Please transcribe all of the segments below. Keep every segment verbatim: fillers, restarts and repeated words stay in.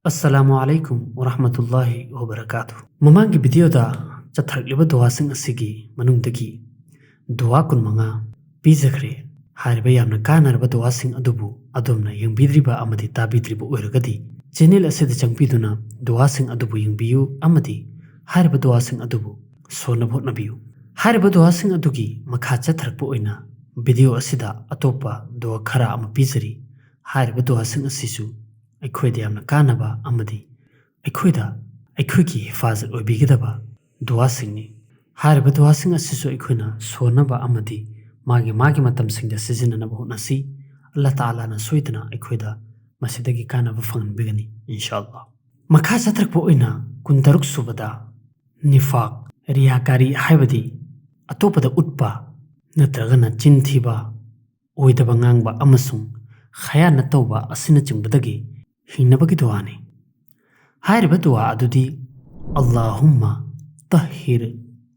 ꯑꯁꯂꯥꯃꯨ ꯑꯂꯥꯏꯀꯨꯝ ꯋꯔꯍꯃꯇꯨꯜꯂꯥꯍꯤ ꯋꯕꯔꯀꯥꯇꯨ꯫ ꯃꯃꯥꯡꯒꯤ ꯚꯤꯗꯤꯑꯣꯗ ꯆꯠꯊꯔꯛꯂꯤꯕ ꯗꯨꯋꯥꯁꯤꯡ ꯑꯁꯤꯒꯤ ꯃꯅꯨꯡꯗꯒꯤ ꯗꯨꯋꯥ ꯀꯨꯟꯃꯉꯥ ꯄꯤꯖꯈ꯭ꯔꯦ꯫ ꯍꯥꯏꯔꯤꯕ ꯌꯥꯝꯅ ꯀꯥꯟꯅꯔꯕ ꯗꯨꯋꯥꯁꯤꯡ ꯑꯗꯨꯕꯨ ꯑꯗꯣꯝꯅ ꯌꯦꯡꯕꯤꯗ꯭ꯔꯤꯕ ꯑꯃꯗꯤ ꯇꯥꯕꯤꯗ꯭ꯔꯤꯕ ꯑꯣꯏꯔꯒꯗꯤ, ꯆꯦꯅꯦꯜ ꯑꯁꯤꯗ ꯆꯪꯕꯤꯗꯨꯅ ꯗꯨꯋꯥꯁꯤꯡ ꯑꯗꯨꯕꯨ ꯌꯦꯡꯕꯤꯌꯨ ꯑꯃꯗꯤ ꯍꯥꯏꯔꯤꯕ ꯗꯨꯋꯥꯁꯤꯡ ꯑꯗꯨꯕꯨ ꯁꯣꯟꯅꯕ ꯍꯣꯠꯅꯕꯤꯌꯨ꯫ ꯍꯥꯏꯔꯤꯕ ꯗꯨꯋꯥꯁꯤꯡ ꯑꯗꯨꯒꯤ ꯃꯈꯥ ꯆꯠꯊꯔꯛꯄ ꯑꯣꯏꯅ ꯚꯤꯗꯤꯑꯣ ꯑꯁꯤꯗ ꯑꯇꯣꯞꯄ ꯗꯨꯋꯥ ꯈꯔ ꯑꯃ ꯄꯤꯖꯔꯤ꯫ ꯍꯥꯏꯔꯤꯕ ꯗꯨꯋꯥꯁꯤꯡ ꯑꯁꯤꯁꯨ ꯑꯩꯈꯣꯏꯗ ꯌꯥꯝꯅ ꯀꯥꯟꯅꯕ ꯑꯃꯗꯤ ꯑꯩꯈꯣꯏꯗ, ꯑꯩꯈꯣꯏꯒꯤ ꯍꯤꯐꯥꯖꯠ ꯑꯣꯏꯕꯤꯒꯗꯕ ꯗꯨꯋꯥꯁꯤꯡꯅꯤ꯫ ꯍꯥꯏꯔꯤꯕ ꯗꯨꯋꯥꯁꯤꯡ ꯑꯁꯤꯁꯨ ꯑꯩꯈꯣꯏꯅ ꯁꯣꯟꯅꯕ ꯑꯃꯗꯤ ꯃꯥꯒꯤ, ꯃꯥꯒꯤ ꯃꯇꯝꯁꯤꯡꯗ ꯁꯤꯖꯤꯟꯅꯅꯕ ꯍꯣꯠꯅꯁꯤ꯫ ꯑꯜꯂꯥꯍ ꯇꯥꯂꯥꯅ ꯁꯣꯏꯗꯅ ꯑꯩꯈꯣꯏꯗ ꯃꯁꯤꯗꯒꯤ ꯀꯥꯟꯅꯕ ꯐꯪꯍꯟꯕꯤꯒꯅꯤ, ꯏꯟꯁꯥ ꯑꯜꯂꯥꯍ꯫ ꯃꯈꯥ ꯆꯠꯊꯔꯛꯄ ꯑꯣꯏꯅ ꯀꯨꯟꯇꯔꯨꯛ ꯁꯨꯕꯗ ꯅꯤꯐꯥꯛ, ꯔꯤꯌꯥꯀꯥꯔꯤ ꯍꯥꯏꯕꯗꯤ ꯑꯇꯣꯞꯄꯗ ꯎꯠꯄ ꯅꯠꯇ꯭ꯔꯒꯅ ꯆꯤꯟ ꯊꯤꯕ, ꯑꯣꯏꯗꯕ ꯉꯥꯡꯕ ꯑꯃꯁꯨꯡ ꯈꯌꯥꯅ ꯇꯧꯕ ꯑꯁꯤꯅꯆꯤꯡꯕꯗꯒꯤ ꯍꯤꯡꯅꯕꯒꯤ ꯗꯨꯋꯥꯅꯤ꯫ ꯍꯥꯏꯔꯤꯕ ꯗꯨꯋꯥ ꯑꯗꯨꯗꯤ, اللهم طهر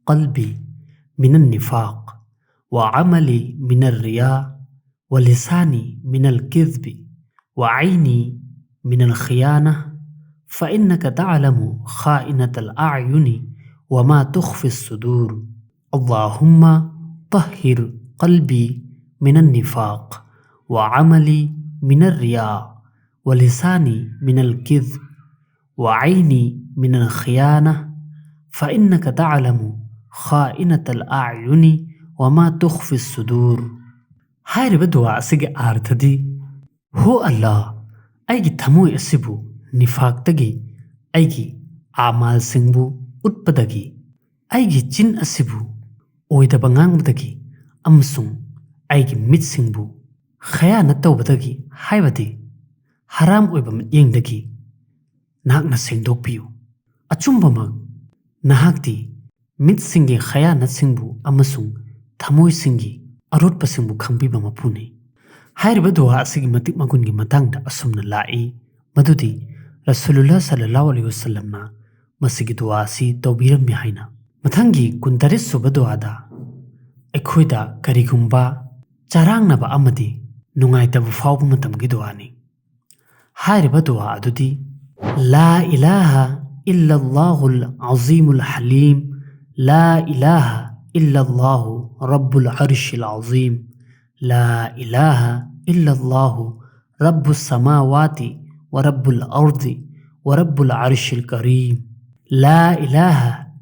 قلبي من النفاق، وعملي من الرياء، ولساني من الكذب، وعيني من الخيانة، فإنك تعلم خائنة الأعين وما تخفي الصدور. اللهم طهر قلبي من النفاق، وعملي من الرياء، ولساني من الكذب، وعيني من الخيانة، فإنك تعلم خائنة الأعين وما تخفي الصدور. ꯍꯥꯏꯔꯤꯕ ꯗꯨꯋꯥ ꯑꯁꯤꯒꯤ ꯑꯥꯔꯊꯗꯤ, ꯍꯣ ꯑꯜꯂꯥꯍ, ꯑꯩꯒꯤ ꯊꯃꯣꯏ ꯑꯁꯤꯕꯨ ꯅꯤꯐꯥꯛꯇꯒꯤ, ꯑꯩꯒꯤ ꯑꯃꯥꯜꯁꯤꯡꯕꯨ ꯎꯠꯄꯗꯒꯤ, ꯑꯩꯒꯤ ꯆꯤꯟ ꯑꯁꯤꯕꯨ ꯑꯣꯏꯗꯕ ꯉꯥꯡꯕꯗꯒꯤ ꯑꯃꯁꯨꯡ ꯑꯩꯒꯤ ꯃꯤꯠꯁꯤꯡꯕꯨ ꯈꯌꯥꯅ ꯇꯧꯕꯗꯒꯤ, ꯍꯥꯏꯕꯗꯤ ꯍꯔꯥꯝ ꯑꯣꯏꯕ ꯃꯤꯠꯌꯦꯡꯗꯒꯤ ꯅꯍꯥꯛꯅ ꯁꯦꯡꯗꯣꯛꯄꯤꯌꯨ꯫ ꯑꯆꯨꯝꯕꯃꯛ, ꯅꯍꯥꯛꯇꯤ ꯃꯤꯠꯁꯤꯡꯒꯤ ꯈꯌꯥꯅꯠꯁꯤꯡꯕꯨ ꯑꯃꯁꯨꯡ ꯊꯃꯣꯏꯁꯤꯡꯒꯤ ꯑꯔꯣꯠꯄꯁꯤꯡꯕꯨ ꯈꯪꯕꯤꯕ ꯃꯄꯨꯅꯤ꯫ ꯍꯥꯏꯔꯤꯕ ꯗꯨꯋꯥ ꯑꯁꯤꯒꯤ ꯃꯇꯤꯛ ꯃꯒꯨꯟꯒꯤ ꯃꯇꯥꯡꯗ ꯑꯁꯨꯝꯅ ꯂꯥꯛꯏ, ꯃꯗꯨꯗꯤ ꯔꯁꯨꯂꯨꯜꯂꯥꯍ ꯁꯜꯂꯜꯂꯥꯍꯨ ꯑꯂꯩꯍꯤ ꯋꯁꯜꯂꯝꯅ ꯃꯁꯤꯒꯤ ꯗꯨꯋꯥ ꯑꯁꯤ ꯇꯧꯕꯤꯔꯝꯃꯤ ꯍꯥꯏꯅ꯫ ꯃꯊꯪꯒꯤ ꯀꯨꯟꯇꯔꯦꯠ ꯁꯨꯕ ꯗꯨꯋꯥꯗ ꯑꯩꯈꯣꯏꯗ ꯀꯔꯤꯒꯨꯝꯕ ꯆꯔꯥꯡꯅꯕ ꯑꯃꯗꯤ ꯅꯨꯡꯉꯥꯏꯇꯕ ꯐꯥꯎꯕ ꯃꯇꯝꯒꯤ ꯗꯨꯋꯥꯅꯤ꯫ ꯍꯥꯏꯔꯤꯕ ꯗꯨꯋꯥ ꯑꯗꯨꯗꯤ, لا إله إلا الله العظيم الحليم. لا إله إلا الله رب العرش العظيم. لا إله إلا الله رب السماوات ورب الأرض ورب العرش الكريم. لا إله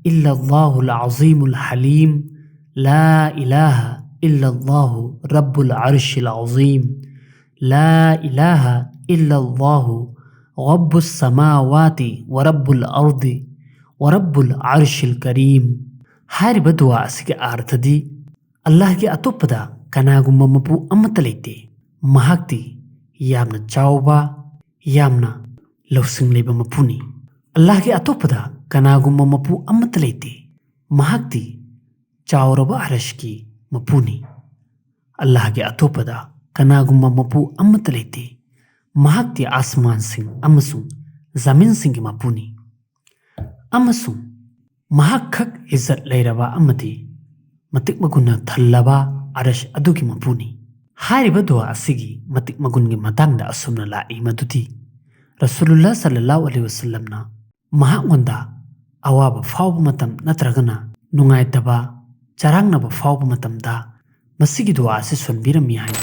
إلا الله العظيم الحليم. لا إله إلا الله رب العرش العظيم. لا إله إلا الله رب السماوات ورب الأرض ورب العرش الكريم. ꯍꯥꯏꯔꯤꯕ ꯗꯨꯋꯥ ꯑꯁꯤꯒꯤ ꯑꯥꯔꯊꯗꯤ, ꯑꯜꯂꯥꯍꯒꯤ ꯑꯇꯣꯞꯄꯗ ꯀꯅꯥꯒꯨꯝꯕ ꯃꯄꯨ ꯑꯃꯠꯇ ꯂꯩꯇꯦ꯫ ꯃꯍꯥꯛꯇꯤ ꯌꯥꯝꯅ ꯆꯥꯎꯕ, ꯌꯥꯝꯅ ꯂꯧꯁꯤꯡ ꯂꯩꯕ ꯃꯄꯨꯅꯤ꯫ ꯑꯜꯂꯥꯍꯒꯤ ꯑꯇꯣꯞꯄꯗ ꯀꯅꯥꯒꯨꯝꯕ ꯃꯄꯨ ꯑꯃꯠꯇ ꯂꯩꯇꯦ꯫ ꯃꯍꯥꯛꯇꯤ ꯆꯥꯎꯔꯕ ꯑꯔꯁꯀꯤ ꯃꯄꯨꯅꯤ꯫ ꯑꯜꯂꯥꯍꯒꯤ ꯑꯇꯣꯞꯄꯗ ꯀꯅꯥꯒꯨꯝꯕ ꯃꯄꯨ ꯑꯃꯠꯇ ꯂꯩꯇꯦ꯫ ꯃꯍꯥꯛꯇꯤ ꯑꯥꯁꯃꯥꯟꯁꯤꯡ ꯑꯃꯁꯨꯡ ꯖꯃꯤꯟꯁꯤꯡꯒꯤ ꯃꯄꯨꯅꯤ꯫ ꯑꯃꯁꯨꯡ ꯃꯍꯥꯛ ꯈꯛ ꯏꯖꯠ ꯂꯩꯔꯕ ꯑꯃꯗꯤ ꯃꯇꯤꯛ ꯃꯒꯨꯟꯅ ꯊꯜꯂꯕ ꯑꯔꯁ ꯑꯗꯨꯒꯤ ꯃꯄꯨꯅꯤ꯫ ꯍꯥꯏꯔꯤꯕ ꯗꯨꯋꯥ ꯑꯁꯤꯒꯤ ꯃꯇꯤꯛ ꯃꯒꯨꯟꯒꯤ ꯃꯇꯥꯡꯗ ꯑꯁꯨꯝꯅ ꯂꯥꯛꯏ ꯃꯗꯨꯗꯤ, ꯔꯁꯨꯂꯨꯜꯂꯥꯍ ꯁꯜꯂꯜꯂꯥꯍꯨ ꯑꯂꯩꯍꯤ ꯋꯁꯜꯂꯝꯅ ꯃꯍꯥꯛꯉꯣꯟꯗ ꯑꯋꯥꯕ ꯐꯥꯎꯕ ꯃꯇꯝ ꯅꯠꯇ꯭ꯔꯒꯅ ꯅꯨꯡꯉꯥꯏꯇꯕ, ꯆꯔꯥꯡꯅꯕ ꯐꯥꯎꯕ ꯃꯇꯝꯗ ꯃꯁꯤꯒꯤ ꯗꯨꯋꯥ ꯑꯁꯤ ꯁꯣꯟꯕꯤꯔꯝꯃꯤ ꯍꯥꯏꯅ꯫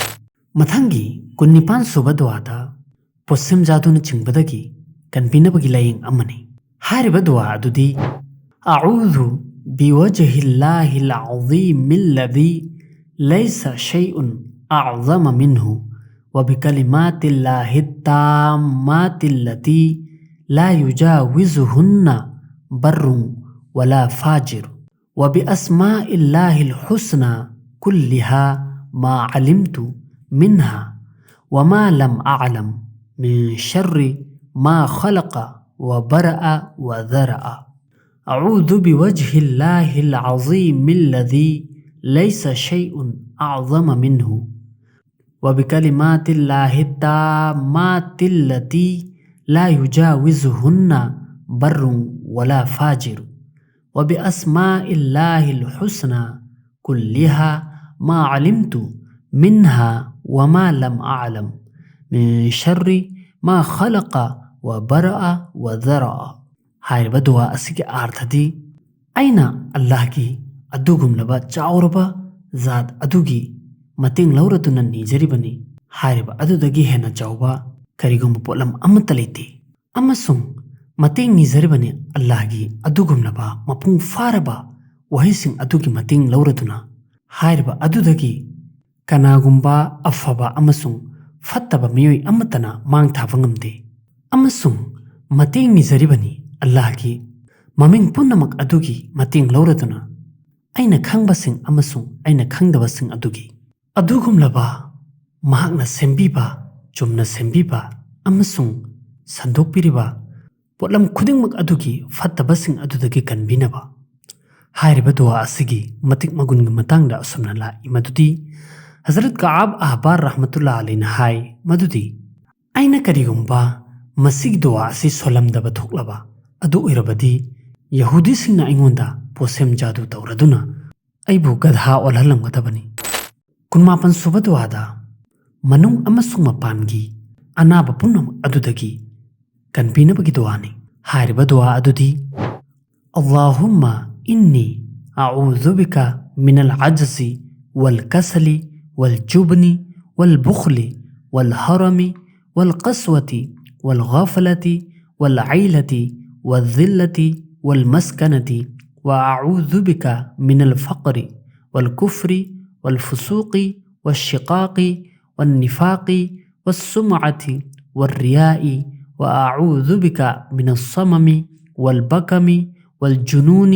ꯃꯊꯪꯒꯤ ꯀꯨꯟꯅꯤꯄꯥꯟ ꯁꯨꯕ ꯗꯨꯋꯥꯗ ꯄꯣꯠꯁꯦꯝ ꯖꯥꯗꯨꯅꯆꯤꯡꯕꯗꯒꯤ ꯀꯟꯕꯤꯅꯕꯒꯤ ꯂꯥꯏꯌꯦꯡ ꯑꯃꯅꯤ꯫ ꯍꯥꯏꯔꯤꯕ ꯗꯨꯋꯥ ꯑꯗꯨꯗꯤ, أعوذ بوجه الله العظيم الذي ليس شيء أعظم منه، وبكلمات الله التامات التي لا يجاوزهن بر ولا فاجر، وبأسماء الله الحسنى كلها ما علمت منها وما لم أعلم، من شر ما خلق وبرأ وذرأ. أعوذ بوجه الله العظيم الذي ليس شيء أعظم منه، وبكلمات الله التامات التي لا يجاوزهن بر ولا فاجر، وبأسماء الله الحسنى كلها ما علمت منها وما لم أعلم، من شر ما خلق وبرأ وذرأ꯫ ꯍꯥꯏꯔꯤꯕ ꯗꯨꯋꯥ ꯑꯁꯤꯒꯤ ꯑꯥꯔꯊꯗꯤ, ꯑꯩꯅ ꯑꯜꯂꯥꯍꯒꯤ ꯑꯗꯨꯒꯨꯝꯂꯕ ꯆꯥꯎꯔꯕ ꯖꯥꯠ ꯑꯗꯨꯒꯤ ꯃꯇꯦꯡ ꯂꯧꯔꯗꯨꯅ ꯅꯤꯖꯔꯤꯕꯅꯤ꯫ ꯍꯥꯏꯔꯤꯕ ꯑꯗꯨꯗꯒꯤ ꯍꯦꯟꯅ ꯆꯥꯎꯕ ꯀꯔꯤꯒꯨꯝꯕ ꯄꯣꯠꯂꯝ ꯑꯃꯠꯇ ꯂꯩꯇꯦ꯫ ꯑꯃꯁꯨꯡ ꯃꯇꯦꯡ ꯅꯤꯖꯔꯤꯕꯅꯤ ꯑꯜꯂꯥꯍꯒꯤ ꯑꯗꯨꯒꯨꯝꯂꯕ ꯃꯄꯨꯡ ꯐꯥꯔꯕ ꯋꯥꯍꯩꯁꯤꯡ ꯑꯗꯨꯒꯤ ꯃꯇꯦꯡ ꯂꯧꯔꯗꯨꯅ꯫ ꯍꯥꯏꯔꯤꯕ ꯑꯗꯨꯗꯒꯤ ꯀꯅꯥꯒꯨꯝꯕ ꯑꯐꯕ ꯑꯃꯁꯨꯡ ꯐꯠꯇꯕ ꯃꯤꯑꯣꯏ ꯑꯃꯠꯇꯅ ꯃꯥꯡ ꯊꯥꯕ ꯉꯝꯗꯦ꯫ ꯑꯃꯁꯨꯡ ꯃꯇꯦꯡ ꯅꯤꯖꯔꯤꯕꯅꯤ ꯑꯜꯂꯥꯍꯒꯤ ꯃꯃꯤꯡ ꯄꯨꯝꯅꯃꯛ ꯑꯗꯨꯒꯤ ꯃꯇꯦꯡ ꯂꯧꯔꯗꯨꯅ, ꯑꯩꯅ ꯈꯪꯕꯁꯤꯡ ꯑꯃꯁꯨꯡ ꯑꯩꯅ ꯈꯪꯗꯕꯁꯤꯡ ꯑꯗꯨꯒꯤ꯫ ꯑꯗꯨꯒꯨꯝꯂꯕ ꯃꯍꯥꯛꯅ ꯁꯦꯝꯕꯤꯕ, ꯆꯨꯝꯅ ꯁꯦꯝꯕꯤꯕ ꯑꯃꯁꯨꯡ ꯁꯟꯗꯣꯛꯄꯤꯔꯤꯕ ꯄꯣꯠꯂꯝ ꯈꯨꯗꯤꯡꯃꯛ ꯑꯗꯨꯒꯤ ꯐꯠꯇꯕꯁꯤꯡ ꯑꯗꯨꯗꯒꯤ ꯀꯟꯕꯤꯅꯕ꯫ ꯍꯥꯏꯔꯤꯕ ꯗꯨꯋꯥ ꯑꯁꯤꯒꯤ ꯃꯇꯤꯛ ꯃꯒꯨꯟꯒꯤ ꯃꯇꯥꯡꯗ ꯑꯁꯨꯝꯅ ꯂꯥꯛꯏ ꯃꯗꯨꯗꯤ, ꯍꯖꯔꯠ ꯀꯥꯑꯕ ꯑꯍꯕꯥꯔ ꯔꯍꯃꯇꯨꯜꯂꯥ ꯑꯂꯩꯅ ꯍꯥꯏ ꯃꯗꯨꯗꯤ, ꯑꯩꯅ ꯀꯔꯤꯒꯨꯝꯕ ꯃꯁꯤꯒꯤ ꯗꯨꯋꯥ ꯑꯁꯤ ꯁꯣꯜꯂꯝꯗꯕ ꯊꯣꯛꯂꯕ ꯑꯗꯨ ꯑꯣꯏꯔꯕꯗꯤ, ꯌꯍꯨꯗꯤꯁꯤꯡꯅ ꯑꯩꯉꯣꯟꯗ ꯄꯣꯠꯁꯦꯝ ꯖꯥꯗꯨ ꯇꯧꯔꯗꯨꯅ ꯑꯩꯕꯨ ꯒꯙꯥ ꯑꯣꯜꯍꯜꯂꯝꯒꯗꯕꯅꯤ꯫ ꯀꯨꯟꯃꯥꯄꯟ ꯁꯨꯕ ꯗꯨꯋꯥꯗ ꯃꯅꯨꯡ ꯑꯃꯁꯨꯡ ꯃꯄꯥꯟꯒꯤ ꯑꯅꯥꯕ ꯄꯨꯝꯅꯃꯛ ꯑꯗꯨꯗꯒꯤ ꯀꯟꯕꯤꯅꯕꯒꯤ ꯗꯨꯋꯥꯅꯤ꯫ ꯍꯥꯏꯔꯤꯕ ꯗꯨꯋꯥ ꯑꯗꯨꯗꯤ, اللهم إني أعوذ بك من العجز والكسل والجبن والبخل والهرم والقسوة والغفلة والعيلة والذلة والمسكنة، وأعوذ بك من الفقر والكفر والفسوق والشقاق والنفاق والسمعة والرياء، وأعوذ بك من الصمم والبكم والجنون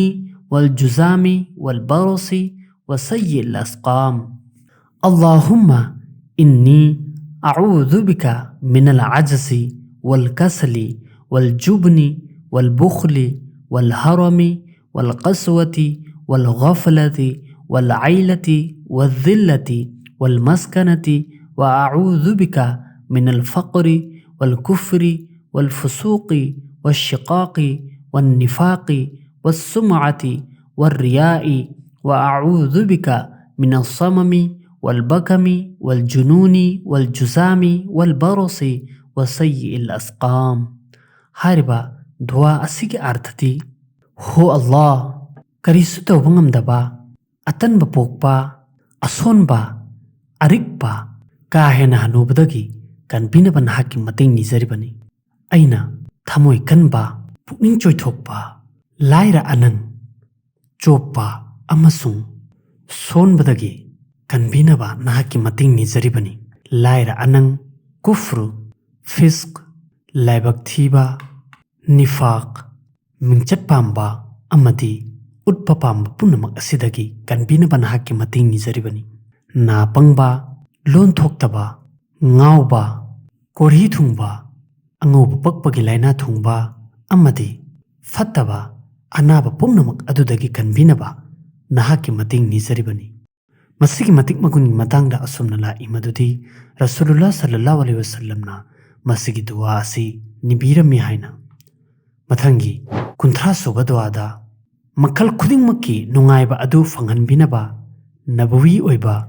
والجذام والبرص وسيء الأسقام. اللهم إني أعوذ بك من العجز والكسل والجبن والبخل والهرم والقسوة والغفلة والعيلة والذلة والمسكنة، وأعوذ بك من الفقر والكفر والفسوق والشقاق والنفاق والسمعة والرياء، وأعوذ بك من الصمم والبكم والجنون والجذام والبرص وسيء الأسقام. ꯍꯥꯏꯔꯤꯕ ꯗꯨꯋꯥ ꯑꯁꯤꯒꯤ ꯑꯥꯔꯊꯗꯤ, ꯍꯣ ꯑꯜꯂꯥꯍ, ꯀꯔꯤꯁꯨ ꯇꯧꯕ ꯉꯝꯗꯕ, ꯑꯇꯟꯕ ꯄꯣꯛꯄ, ꯑꯁꯣꯟꯕ, ꯑꯔꯤꯛꯄ, ꯀꯥ ꯍꯦꯟꯅ ꯍꯅꯨꯕꯗꯒꯤ ꯀꯟꯕꯤꯅꯕ ꯅꯍꯥꯛꯀꯤ ꯃꯇꯦꯡ ꯅꯤꯖꯔꯤꯕꯅꯤ꯫ ꯑꯩꯅ ꯊꯃꯣꯏ ꯀꯟꯕ, ꯄꯨꯛꯅꯤꯡ ꯆꯣꯏꯊꯣꯛꯄ, ꯂꯥꯏꯔ ꯑꯅꯪ, ꯆꯣꯞꯄ ꯑꯃꯁꯨꯡ ꯁꯣꯟꯕꯗꯒꯤ ꯀꯟꯕꯤꯅꯕ ꯅꯍꯥꯛꯀꯤ ꯃꯇꯦꯡ ꯅꯤꯖꯔꯤꯕꯅꯤ꯫ ꯂꯥꯏꯔ ꯑꯅꯪ, ꯀꯨꯐ꯭ꯔꯨ, ꯐꯤꯁ꯭ꯛ, ꯂꯥꯏꯕꯛ ꯊꯤꯕ, ꯅꯤꯐꯥꯛ, ꯃꯤꯡꯆꯠ ꯄꯥꯝꯕ ꯑꯃꯗꯤ ꯎꯠꯄ ꯄꯥꯝꯕ ꯄꯨꯝꯅꯃꯛ ꯑꯁꯤꯗꯒꯤ ꯀꯟꯕꯤꯅꯕ ꯅꯍꯥꯛꯀꯤ ꯃꯇꯦꯡ ꯅꯤꯖꯔꯤꯕꯅꯤ꯫ ꯅꯥ ꯄꯪꯕ, ꯂꯣꯟ ꯊꯣꯛꯇꯕ, ꯉꯥꯎꯕ, ꯀꯣꯔꯍꯤ ꯊꯨꯡꯕ, ꯑꯉꯧꯕ ꯄꯛꯄꯒꯤ ꯂꯥꯏꯅꯥ ꯊꯨꯡꯕ ꯑꯃꯗꯤ ꯐꯠꯇꯕ ꯑꯅꯥꯕ ꯄꯨꯝꯅꯃꯛ ꯑꯗꯨꯗꯒꯤ ꯀꯟꯕꯤꯅꯕ ꯅꯍꯥꯛꯀꯤ ꯃꯇꯦꯡ ꯅꯤꯖꯔꯤꯕꯅꯤ꯫ ꯃꯁꯤꯒꯤ ꯃꯇꯤꯛ ꯃꯒꯨꯟꯒꯤ ꯃꯇꯥꯡꯗ ꯑꯁꯨꯝꯅ ꯂꯥꯛꯏ ꯃꯗꯨꯗꯤ, ꯔꯁꯨꯂꯨꯜꯂꯥꯍ ꯁꯜꯂꯜꯂꯥꯍꯨ ꯑꯂꯩꯍꯤ ꯋꯥꯁꯜꯂꯝꯅ ꯃꯁꯤꯒꯤ ꯗꯨꯋꯥ ꯑꯁꯤ ꯅꯤꯕꯤꯔꯝꯃꯤ ꯍꯥꯏꯅ꯫ ꯃꯊꯪꯒꯤ ꯀꯨꯟꯊ꯭ꯔꯥ ꯁꯨꯕ ꯗꯨꯋꯥꯗ ꯃꯈꯜ ꯈꯨꯗꯤꯡꯃꯛꯀꯤ ꯅꯨꯡꯉꯥꯏꯕ ꯑꯗꯨ ꯐꯪꯍꯟꯕꯤꯅꯕ ꯅꯕꯋꯤ ꯑꯣꯏꯕ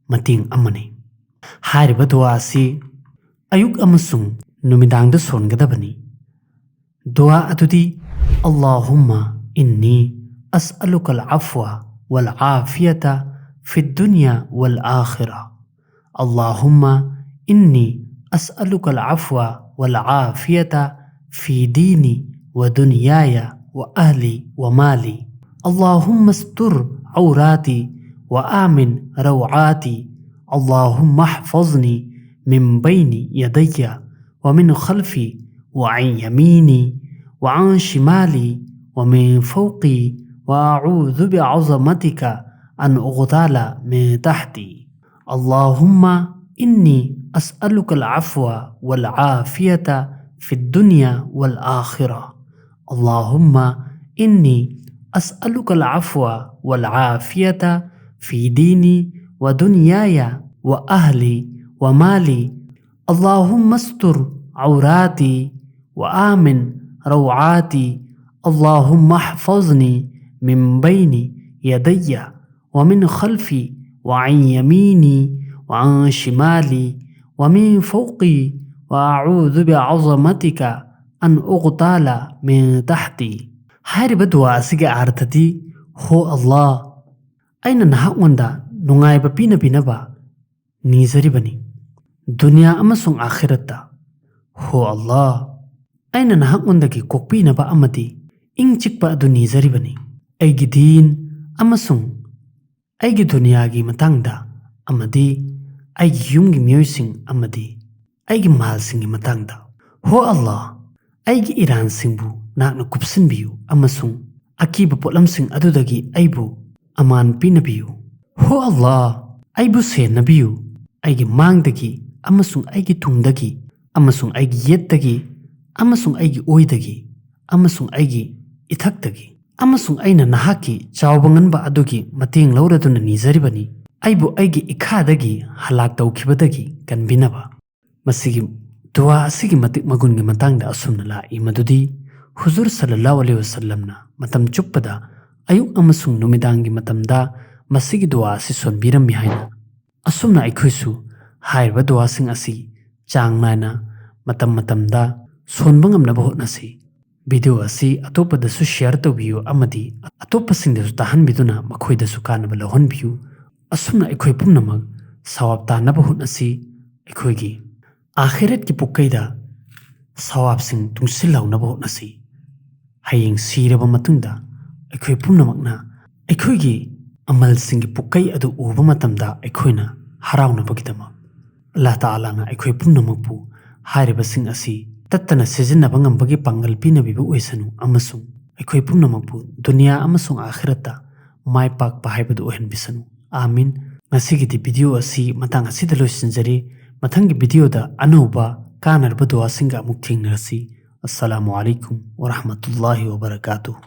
ꯃꯇꯦꯡ ꯑꯃꯅꯤ꯫ ꯍꯥꯏꯔꯤꯕ ꯗꯨꯋꯥ ꯑꯁꯤ ꯑꯌꯨꯛ ꯑꯃꯁꯨꯡ ꯅꯨꯃꯤꯗꯥꯡꯗ ꯁꯣꯟꯒꯗꯕꯅꯤ꯫ ꯗꯨꯋꯥ ꯑꯗꯨꯗꯤ, اللهم إني أسألك العفو والعافية في الدنيا والآخرة. اللهم إني أسألك العفو والعافية في ديني ودنياي وأهلي ومالي. اللهم استر عوراتي وآمن روعاتي. اللهم احفظني من بين يدي ومن خلفي وعن يميني وعن شمالي ومن فوقي، وأعوذ بعظمتك أن أغتال من تحتي. اللهم إني أسألك العفو والعافية في الدنيا والآخرة. اللهم إني أسألك العفو والعافية في ديني ودنياي وأهلي ومالي. اللهم استر عوراتي وآمن روعاتي. اللهم احفظني من بين يدي ومن خلفي وعن يميني وعن شمالي ومن فوقي، وأعوذ بعظمتك أن أغتال من تحتي꯫ ꯍꯥꯏꯔꯤꯕ ꯗꯨꯋꯥ ꯑꯁꯤꯒꯤ ꯑꯥꯔꯊꯗꯤ, ꯍꯣ ꯑꯜꯂꯥ, ꯑꯩꯅ ꯅꯍꯥꯛꯉꯣꯟꯗ ꯅꯨꯡꯉꯥꯏꯕ ꯄꯤꯅꯕꯤꯅꯕ ꯅꯤꯖꯔꯤꯕꯅꯤ, ꯗꯨꯅꯤꯌꯥ ꯑꯃꯁꯨꯡ ꯑꯥꯈꯤꯔꯠꯇ꯫ ꯍꯣ ꯑꯜꯂꯥ, ꯑꯩꯅ ꯅꯍꯥꯛꯉꯣꯟꯗꯒꯤ ꯀꯣꯛꯄꯤꯅꯕ ꯑꯃꯗꯤ ꯏꯪ ꯆꯤꯛꯄ ꯑꯗꯨ ꯅꯤꯖꯔꯤꯕꯅꯤ, ꯑꯩꯒꯤ ꯗꯤꯟ ꯑꯃꯁꯨꯡ ꯑꯩꯒꯤ ꯗꯨꯅꯤꯌꯥꯒꯤ ꯃꯇꯥꯡꯗ ꯑꯃꯗꯤ ꯑꯩꯒꯤ ꯌꯨꯝꯒꯤ ꯃꯤꯑꯣꯏꯁꯤꯡ ꯑꯃꯗꯤ ꯑꯩꯒꯤ ꯃꯥꯜꯁꯤꯡꯒꯤ ꯃꯇꯥꯡꯗ꯫ ꯍꯣ ꯑꯜꯂꯥ, ꯑꯩꯒꯤ ꯏꯔꯥꯟꯁꯤꯡꯕꯨ ꯅꯍꯥꯛꯅ ꯀꯨꯞꯁꯤꯟꯕꯤꯌꯨ ꯑꯃꯁꯨꯡ ꯑꯀꯤꯕ ꯄꯣꯠꯂꯝꯁꯤꯡ ꯑꯗꯨꯗꯒꯤ ꯑꯩꯕꯨ ꯑꯃꯥꯟ ꯄꯤꯅꯕꯤꯌꯨ꯫ ꯍꯣ ꯑꯜꯂꯥ, ꯑꯩꯕꯨ ꯁꯦꯟꯅꯕꯤꯌꯨ, ꯑꯩꯒꯤ ꯃꯥꯡꯗꯒꯤ ꯑꯃꯁꯨꯡ ꯑꯩꯒꯤ ꯇꯨꯡꯗꯒꯤ ꯑꯃꯁꯨꯡ ꯑꯩꯒꯤ ꯌꯦꯠꯇꯒꯤ ꯑꯃꯁꯨꯡ ꯑꯩꯒꯤ ꯑꯣꯏꯗꯒꯤ ꯑꯃꯁꯨꯡ ꯑꯩꯒꯤ ꯏꯊꯛꯇꯒꯤ, ꯑꯃꯁꯨꯡ ꯑꯩꯅ ꯅꯍꯥꯛꯀꯤ ꯆꯥꯎꯕ ꯉꯟꯕ ꯑꯗꯨꯒꯤ ꯃꯇꯦꯡ ꯂꯧꯔꯗꯨꯅ ꯅꯤꯖꯔꯤꯕꯅꯤ, ꯑꯩꯕꯨ ꯑꯩꯒꯤ ꯏꯈꯥꯗꯒꯤ ꯍꯂꯥꯛ ꯇꯧꯈꯤꯕꯗꯒꯤ ꯀꯟꯕꯤꯅꯕ꯫ ꯃꯁꯤꯒꯤ ꯗꯨꯋꯥ ꯑꯁꯤꯒꯤ ꯃꯇꯤꯛ ꯃꯒꯨꯟꯒꯤ ꯃꯇꯥꯡꯗ ꯑꯁꯨꯝꯅ ꯂꯥꯛꯏ ꯃꯗꯨꯗꯤ, ꯍꯨꯖꯨꯔ ꯁꯜꯂꯜꯂꯥꯍꯨ ꯑꯂꯩꯍꯤ ꯋꯁꯜꯂꯝꯅ ꯃꯇꯝ ꯆꯨꯞꯄꯗ ꯑꯌꯨꯛ ꯑꯃꯁꯨꯡ ꯅꯨꯃꯤꯗꯥꯡꯒꯤ ꯃꯇꯝꯗ ꯃꯁꯤꯒꯤ ꯗꯨꯋꯥ ꯑꯁꯤ ꯁꯣꯟꯕꯤꯔꯝꯃꯤ ꯍꯥꯏꯅ꯫ ꯑꯁꯨꯝꯅ ꯑꯩꯈꯣꯏꯁꯨ ꯍꯥꯏꯔꯤꯕ ꯗꯨꯋꯥꯁꯤꯡ ꯑꯁꯤ ꯆꯥꯡ ꯅꯥꯏꯅ ꯃꯇꯝ ꯃꯇꯝꯗ ꯁꯣꯟꯕ ꯉꯝꯅꯕ ꯍꯣꯠꯅꯁꯤ꯫ ꯚꯤꯗꯤꯑꯣ ꯑꯁꯤ ꯑꯇꯣꯞꯄꯗꯁꯨ ꯁꯤꯌꯔ ꯇꯧꯕꯤꯌꯨ ꯑꯃꯗꯤ ꯑꯇꯣꯞꯄꯁꯤꯡꯗꯁꯨ ꯇꯥꯍꯟꯕꯤꯗꯨꯅ ꯃꯈꯣꯏꯗꯁꯨ ꯀꯥꯟꯅꯕ ꯂꯧꯍꯟꯕꯤꯌꯨ꯫ ꯑꯁꯨꯝꯅ ꯑꯩꯈꯣꯏ ꯄꯨꯝꯅꯃꯛ ꯁꯋꯥꯕ ꯇꯥꯟꯅꯕ ꯍꯣꯠꯅꯁꯤ꯫ ꯑꯩꯈꯣꯏꯒꯤ ꯑꯥꯈꯤꯔꯠꯀꯤ ꯄꯨꯛꯀꯩꯗ ꯁꯋꯥꯕꯁꯤꯡ ꯇꯨꯡꯁꯤꯜꯍꯧꯅꯕ ꯍꯣꯠꯅꯁꯤ꯫ ꯍꯌꯦꯡ ꯁꯤꯔꯕ ꯃꯇꯨꯡꯗ ꯑꯩꯈꯣꯏ ꯄꯨꯝꯅꯃꯛꯅ ꯑꯩꯈꯣꯏꯒꯤ ꯑꯃꯜꯁꯤꯡꯒꯤ ꯄꯨꯛꯀꯩ ꯑꯗꯨ ꯎꯕ ꯃꯇꯝꯗ ꯑꯩꯈꯣꯏꯅ ꯍꯔꯥꯎꯅꯕꯒꯤꯗꯃꯛ꯫ ꯑꯜꯂꯥꯍ ꯇꯥꯂꯥꯅ ꯑꯩꯈꯣꯏ ꯄꯨꯝꯅꯃꯛꯄꯨ ꯍꯥꯏꯔꯤꯕꯁꯤꯡ ꯑꯁꯤ ꯇꯠꯇꯅ ꯁꯤꯖꯤꯟꯅꯕ ꯉꯝꯕꯒꯤ ꯄꯥꯡꯒꯜ ꯄꯤꯅꯕꯤꯕ ꯑꯣꯏꯁꯅꯨ ꯑꯃꯁꯨꯡ ꯑꯩꯈꯣꯏ ꯄꯨꯝꯅꯃꯛꯄꯨ ꯗꯨꯅꯤꯌꯥ ꯑꯃꯁꯨꯡ ꯑꯥꯈꯤꯔꯠꯇ ꯃꯥꯏ ꯄꯥꯛꯄ ꯍꯥꯏꯕꯗꯨ ꯑꯣꯏꯍꯟꯕꯤꯁꯅꯨ꯫ ꯑꯥꯃꯤꯟ꯫ ꯉꯁꯤꯒꯤꯗꯤ ꯚꯤꯗꯤꯑꯣ ꯑꯁꯤ ꯃꯇꯥꯡ ꯑꯁꯤꯗ ꯂꯣꯏꯁꯤꯟꯖꯔꯤ꯫ ꯃꯊꯪꯒꯤ ꯚꯤꯗꯤꯑꯣꯗ ꯑꯅꯧꯕ ꯀꯥꯟꯅꯔꯕ ꯗꯨꯋꯥꯁꯤꯡꯒ ꯑꯃꯨꯛ ꯊꯦꯡꯅꯔꯁꯤ꯫ ꯑꯁꯁꯂꯥꯃꯨ ꯑꯂꯩꯀꯨꯝ ꯋꯔꯍꯃꯇꯨꯜꯂꯥꯍꯤ ꯋꯕꯔꯀꯥꯇꯨꯍ꯫